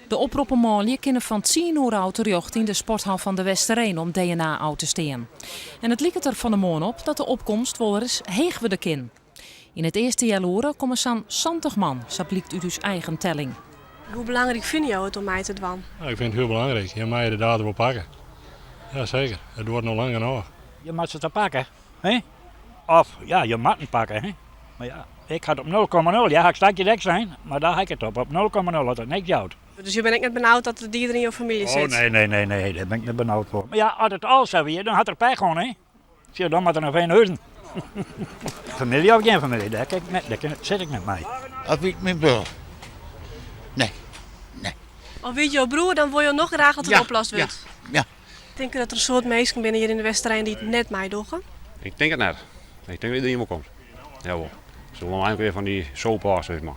De oproppen manlju kinne fan tsien oere ôf terjochte yn de sporthal fan De Westereen om DNA ôf te stean. En it liket der fan 'e moarn op dat de opkomst wolris heech wurde kin. Yn it earste healoere komme sa'n 70 man, sa blykt út ús eigen telling. Hoe belangryk fine jo it om mei te dwaan? Nou, ik fyn it hiel belangryk. Je meie de datum wol pakke. Ja, seker. It duorret no lang genôch. Je moatte se te pakken, hè? Of ja, je moatte pakke, hè? Mar ja, ik ha it op 0,0. Ja, ha ik stakje ek sein, mar dêr ha ik it op. Op 0,0 as it niks jout. Dus je binne ek net benaud dat de dieder yn jo famylje sit? Oh nee, nee, nee, nee, dêr bin ik net benaud foar. Mar ja, as it al sa wie, dan hat er pech hân, hè? Sjoch, dan moat er nei Veenhuizen. Famylje of gjin famylje, dêr kin ik net, dêr sit ik net mei. Of wie it myn broer? Nee, nee. Of wie it jo broer, dan wolle jo noch graach dat it oplost wurdt? Ja, ja. Tinke dat der in soad minsken binne hjir yn de Westereen dy't net meidogge? Ik tink it net. Ik tink dat iderien wol komt. Jawol. Se wolle eindelijk weer fan dy soap ôf, sis mar.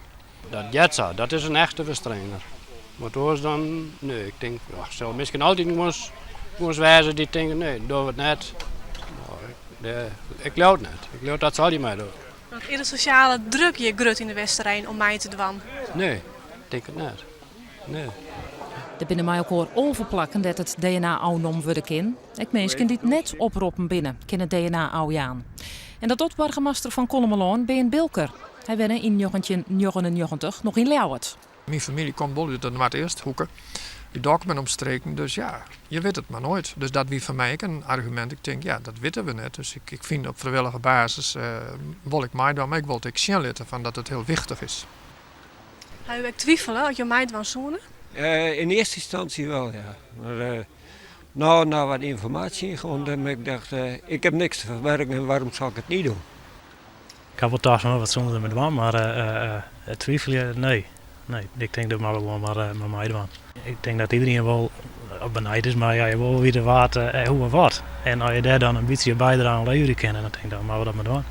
Dat heart sa, dat is in echte Westerener. Wat oars dan, nee, ik tink, ja, sil miskien altyd guons wêze dy't tinke, nee, dogge we it net. Ik leau it net. Ik leau dat se allegear meidogge. Want is de sosjale druk hjir grut yn de Westereen om mei te dwaan? Nee, ik tink it net. Nee. Der binne mei elkoar 11 plakken dêr't it DNA ôfnommen wurde kin. Ek minsken dy't net oproppen binne, kinne DNA ôfjaan. En dat docht boargemaster fan Kollumerlân Bearn Bilker. Hy wenne yn 1999 noch yn Ljouwert. Myn famylje komt wol út de Noardeasthoeke, út Dokkum en omstreken, dus ja, je witte it mar noait. Dus dat wie foar my ek in argumint. Ik tink, ja, dat witte we net. Dus ik fyn op frijwillige basis wol ik meidwaan, mar ik wol it ek sjen litte fan dat it hiel wichtich is. Ha jo ek twifele oft jo meidwaan soene? In eerste instantie wel, ja. Maar nou, na wat informatie ingewonnen, heb ik gedacht, ik heb niks te verbergen en waarom zou ik het niet doen? Ik ha wol tocht fan wat soene we dermei dwaan, mar twivelje, nee. Nee, ik tink dat moatte we gewoan mar meidwaan. Ik tink dat iderien wol benijd is, mar ja, je wolle wol witte wa't, hoe en wat. En as je dêr dan in bytsje bydrage oan leverje kinne, dan tink ik dan moatte we dat mar dwaan.